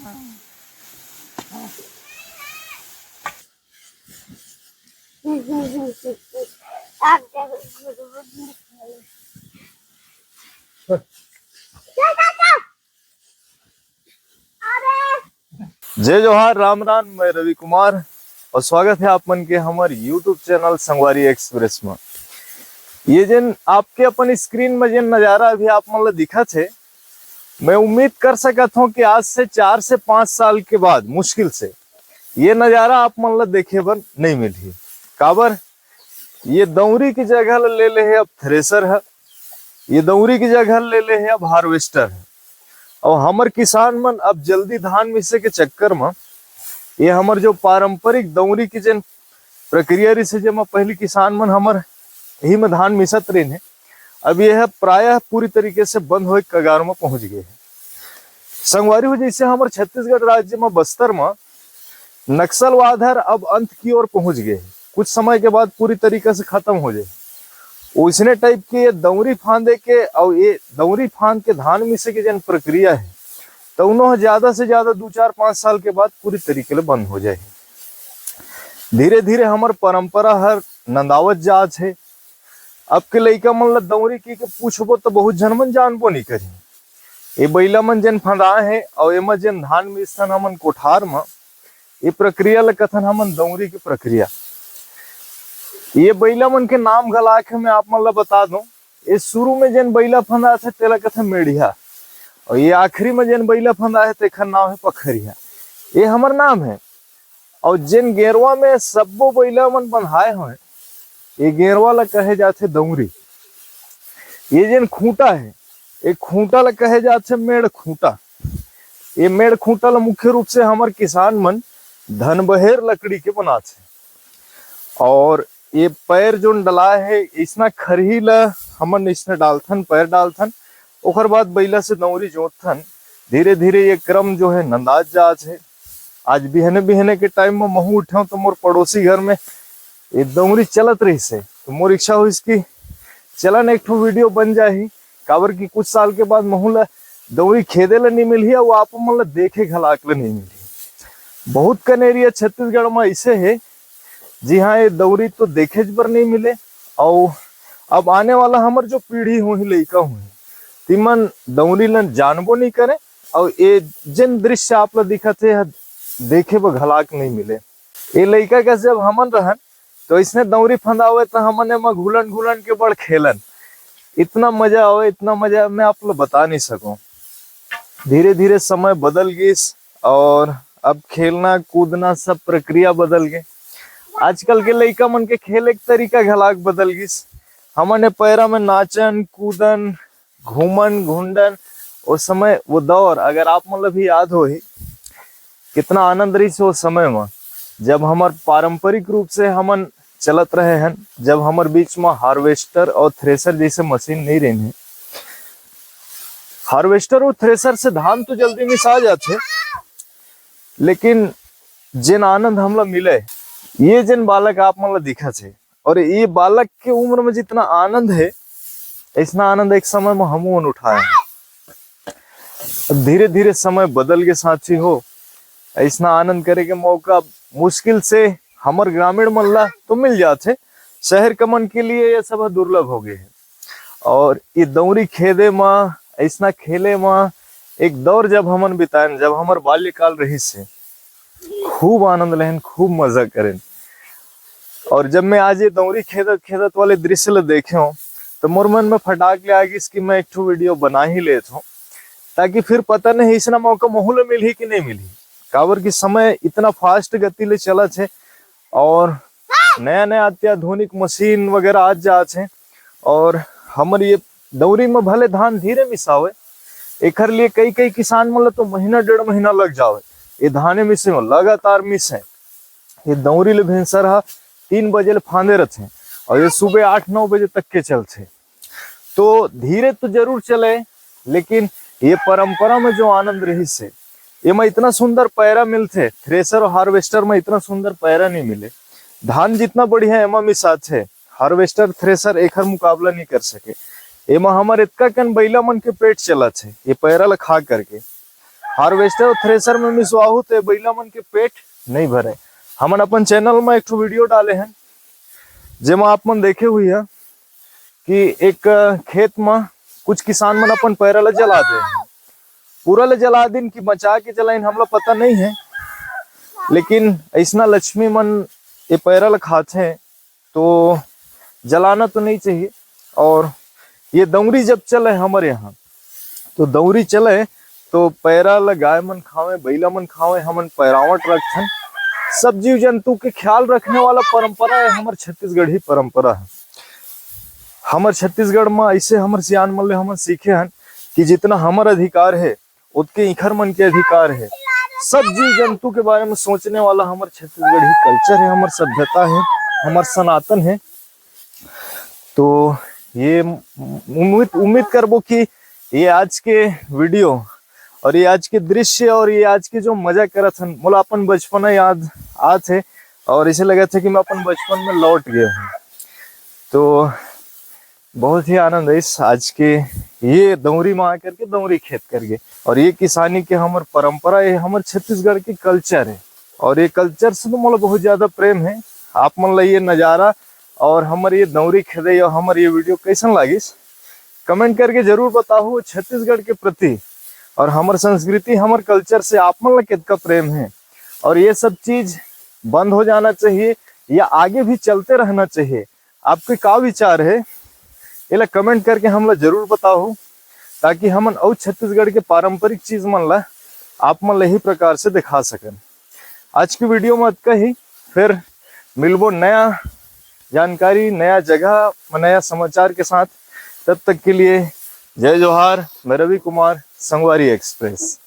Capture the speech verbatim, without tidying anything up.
जय जोहार, राम राम, मैं रवि कुमार और स्वागत है आप मन के हमर YouTube चैनल संगवारी एक्सप्रेस में। ये जेन आपके अपन स्क्रीन में जेन नजारा अभी आप मन ला दिखत हे, मैं उम्मीद कर सकत हूँ कि आज से चार से पाँच साल के बाद मुश्किल से ये नजारा आप मन ला देखे बर नहीं मिलही। काबर, ये दौरी की जगह ला ले ले हे अब थ्रेसर ह, ये दौरी की जगह ले ले हे अब हार्वेस्टर ह। और हमर किसान मन अब जल्दी धान मिसे के चक्कर में ये हमर जो पारंपरिक दौरी की जेन प्रक्रिया रहिस हे, जेमा पहली किसान मन हमर यही में धान मिसत रहिन हे, अब ये ह प्रायः पूरी तरीके से बंद होए के कगार में पहुंच गए हे। संगवारी हो, जैसे हमर छत्तीसगढ़ राज्य में बस्तर में नक्सलवाद हर अब अंत की ओर पहुंच गए हे, कुछ समय के बाद पूरी तरीके से खत्म हो जाए, ओइसने टाइप के ये दौरी फांदे के और ये दौरी फांद के धान मिसे के जेन प्रक्रिया हे, तउनो ह ज्यादा से ज्यादा दू चार पाँच साल के बाद पूरी तरीके ले बंद हो जाए। धीरे धीरे हमर परंपरा हर नंदावत जात हे। अब के लइका मन ल दौरी की के पूछबो त बहुत झन मन जानबो नहीं करी। ये बइला मन जेन फंदाए हे और एमा जेन धान मिसथन हमन कोठार म, ये प्रक्रिया ल कथन हमन दौरी के प्रक्रिया। ये बइला मन के नाम घला के मैं आप मन ल बता दूं, ये शुरू में जेन बइला फंदाथे तेला कथे मेढ़िया, और ये आखिरी में जेन बइला फंदा हे तेखर नाम हे पखरिया। ये हमर नाम हे। और जेन गेरवा में सब्बो बइला मन बंधाए होए, ये गेरवा ला कहे जाथे दौरी। ये जेन खूंटा हे, ये खूंटा ला कहे जाथे मेड़ खूंटा। ये मेड़ खूंटा ला मुख्य रूप से हमर किसान मन धनबहेर लकड़ी के बनाथे। और ये पैर जोन डलाए हे, इसना खरही ला हमन इसने डालथन, पैर डालथन, ओकर बाद बइला से दौरी जोतथन। धीरे धीरे ये क्रम जो हे नंदात जात हे। आज बिहने बिहने के टाइम में महूं उठेंव तो मोर पड़ोसी घर में ये दौरी चलत रहिस हे, तो मोर इच्छा होइस कि चलन एक ठो वीडियो बन जाही, काबर कि कुछ साल के बाद महूं ला दौरी खेदे ला नहीं मिलही, अउ आप मन ला देखे घलाक ला नहीं मिलही। बहुत कन एरिया छत्तीसगढ़ में ऐसे हे, जी हाँ, ये दौरी तो देखेच बर नहीं मिले। अउ अब आने वाला हमर जो पीढ़ी होही, लइका होही, तिमन दौरी ला जानबो नहीं करे। अउ ये जेन दृश्य आप ला दिखत हे, देखे बर घलाक नहीं मिले। ये लइका कस जब हमन रहन, तो इसने दौरी फंदावे, तो हमन एमा घुलन घुलन के बड़ खेलन। इतना मजा आवे, इतना मजा मैं आप ला बता नहीं सकूं। धीरे धीरे समय बदल गिस और अब खेलना कूदना सब प्रक्रिया बदल गए। आजकल के लइका मन के खेले के तरीका घलाक बदल गिस। हमन ए पैरा में नाचन कूदन घूमन घुंडन, वो समय वो दौर अगर आप मन ला भी याद होही, कितना आनंद रहिस ओ समय म, जब हमर पारंपरिक रूप से हमन चलत रहे हन, जब हमर बीच म हार्वेस्टर और थ्रेसर जैसे मशीन नहीं रहिन हे। हार्वेस्टर और थ्रेसर से धान तो जल्दी मिसा जाथे, लेकिन जेन आनंद हमला मिले, ये जेन बालक आप मन ला दिखत हे, और ये बालक के उम्र में जितना आनंद हे, ऐसना आनंद एक समय में हमू मन उठाए हन। अब धीरे धीरे समय बदल के साथी हो, ऐसना आनंद करे के मौका मुश्किल से हमर ग्रामीण मन ला तो मिल जाथे, शहर के मन के लिए ये सब दुर्लभ हो गए हे। और ये दौरी खेदे म, ऐसना खेले म एक दौर जब हमन बिताएन, जब हमर बाल्यकाल रहिस हे, खूब आनंद लेन, खूब मजा करेन। और जब मैं आज ये दौरी खेदत खेदत वाले दृश्य ल देखे हूँ, तो मोर मन में फटाक ले आ गिस कि मैं एक ठो वीडियो बना ही लेत हूँ, ताकि फिर पता नहीं इसना मौका महू ल मिलही कि नहीं मिलही, काबर कि समय इतना फास्ट गति ले चलत हे और नया नया अत्याधुनिक मशीन वगैरह आ जात हे। और हमर ये दौरी में भले धान धीरे मिसावे, एकर लिए कई कई किसान मन ल तो महीना डेढ़ महीना लग जावे ये धाने मिसे में, लगातार मिसे। ये दौरी ले भिनसर हा तीन बजे ले फांदे रथे और ये सुबह आठ नौ बजे तक के चलथे। तो धीरे तो जरूर चले, लेकिन ये परंपरा में जो आनंद रहिस हे, एमा इतना सुंदर पैरा मिलथे, थ्रेसर और हार्वेस्टर में इतना सुंदर पैरा नहीं मिले। धान जितना बढ़िया एमा मिसाथे, हार्वेस्टर थ्रेसर एकर मुकाबला नहीं कर सके। एमा हमर इतका कन बइला मन के पेट चलत हे ये पैरा ल खा करके। हार्वेस्टर और थ्रेसर में मिसवाहू ते बइला मन के पेट नहीं भरे। हमन अपन चैनल में एक ठो वीडियो डाले हैं, जेमा आप मन देखे हुई है कि एक खेत में कुछ किसान मन अपन पैरा ला जला दे, पूरा ला जला दिन कि बचा के जलाइन, हमला पता नहीं है, लेकिन ऐसना लक्ष्मी मन ये पैरा ला खाथे, तो जलाना तो नहीं चाहिए। और ये दौरी जब चले हमारे यहाँ, तो दौरी चले तो पैरा ला गाय मन खावे, बइला मन खावे, हमन पैरावट रखथन। सब जीव जंतु के ख्याल रखने वाला परंपरा है, हमर छत्तीसगढ़ी परंपरा है। हमर छत्तीसगढ़ में ऐसे हमर सियान मन ले हमन सीखे हन कि जितना हमर अधिकार है, उतके इखर मन के अधिकार है। सब जीव जंतु के बारे में सोचने वाला हमर छत्तीसगढ़ी कल्चर है, हमर सभ्यता है, हमर सनातन है। तो ये उम्मीद उम्मीद करबो कि ये आज के वीडियो और ये आज के दृश्य और ये आज के जो मजा करत हन, मोला अपन बचपना याद आत है और ऐसे लगत है कि मैं अपन बचपन में लौट गया हूँ। तो बहुत ही आनंद है इस आज के ये दौरी में आकर के, दौरी खेत करके। और ये किसानी के हमर परंपरा है, हमर छत्तीसगढ़ के कल्चर है। और ये कल्चर से तो मोला बहुत ज्यादा प्रेम है। आप मन ला ये नजारा और हमर ये दौरी खेदई और हमर ये वीडियो कैसन लागिस, कमेंट करके जरूर बताहू। छत्तीसगढ़ के प्रति और हमर संस्कृति, हमर कल्चर से आप मन ला कितना प्रेम है और ये सब चीज बंद हो जाना चाहिए या आगे भी चलते रहना चाहिए, आपके का विचार है, एला कमेंट करके हमला जरूर बताहू, ताकि हमन अउ छत्तीसगढ़ के पारंपरिक चीज मन ला आप मन ला ही प्रकार से दिखा सकन। आज की वीडियो में अतका ही, फिर मिलबो नया जानकारी, नया जगह, नया समाचार के साथ। तब तक के लिए जय जोहार। मैं रवि कुमार, संगवारी एक्सप्रेस।